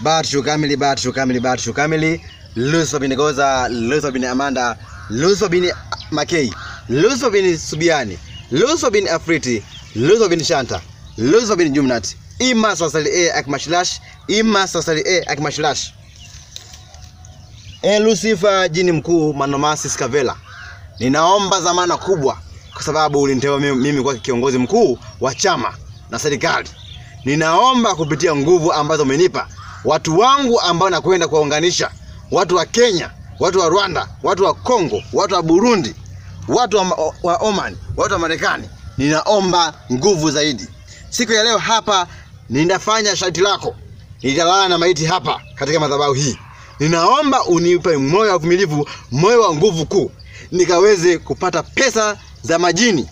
Batru kamili, Batru kamili, Batru kamili. Lucifer bin Goza, Lucifer bin Amanda, Lucifer bin Makei, Lucifer bin Subiani, Lucifer bin Afriti, Lucifer bin Shanta, Lucifer bin Jumnat. Ima sasali e akmashlash, ima sasali e akmashlash. E Lucifer jini mkuu Manomasi Skavela, ninaomba dhamana kubwa kwa sababu uliniteua mimi kwa kiongozi mkuu wa chama na serikali. Ninaomba kupitia nguvu ambazo umenipa watu wangu ambao nakwenda kuwaunganisha, watu wa Kenya, watu wa Rwanda, watu wa Kongo, watu wa Burundi, watu wa Oman, watu wa Marekani. Ninaomba nguvu zaidi. Siku ya leo hapa ninafanya sharti lako. Nitalala na maiti hapa katika madhabahu hii. Ninaomba unipe moyo wa uvumilivu, moyo wa nguvu kuu, nikaweze kupata pesa za majini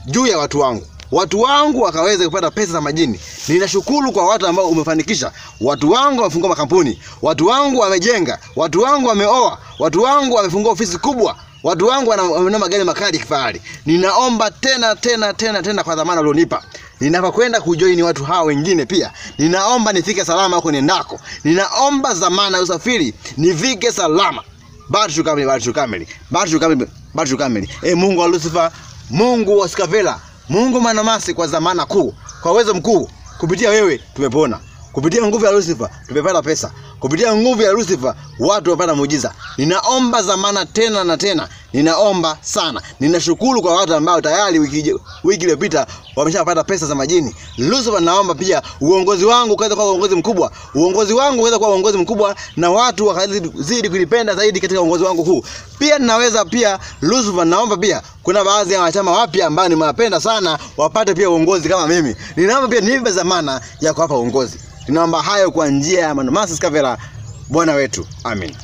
juu ya watu wangu. Watu wangu wakaweze kupata pesa za majini. Ninashukuru kwa watu ambao umefanikisha. Watu wangu wamefungua makampuni, watu wangu wamejenga, watu wangu wameoa, watu wangu wamefungua ofisi kubwa, watu wangu wana magari makali kifahari. Ninaomba tena tena tena tena kwa dhamana ulionipa. Ninapokwenda kujoin watu hawa wengine pia, ninaomba nifike salama huko niendako. Ninaomba dhamana ya usafiri nifike salama. Batru kamili, Batru kamili, Batru kamili, Batru kamili. E Mungu wa Lucifer, Mungu wa Skavela, Mungu Manamasi, kwa dhamana kuu, kwa uwezo mkuu, kupitia wewe tumepona. Kupitia nguvu ya Lucifer tumepata pesa. Kupitia nguvu ya Lucifer watu wamepata muujiza. Ninaomba dhamana tena na tena. Ninaomba sana. Ninashukuru kwa watu ambao tayari wiki iliyopita wameshapata pesa za majini. Lucifer, naomba pia uongozi wangu ukaweza kuwa uongozi mkubwa. Uongozi wangu ukaweza kuwa uongozi mkubwa na watu wakazidi kulipenda zaidi katika uongozi wangu huu. Pia ninaweza pia Lucifer, naomba pia kuna baadhi ya wanachama wapya ambao nimewapenda sana wapate pia uongozi kama mimi. Ninaomba pia nipe dhamana ya kuwapa uongozi. Ninaomba hayo kwa njia ya Manomasi Skavela Bwana wetu. Amin.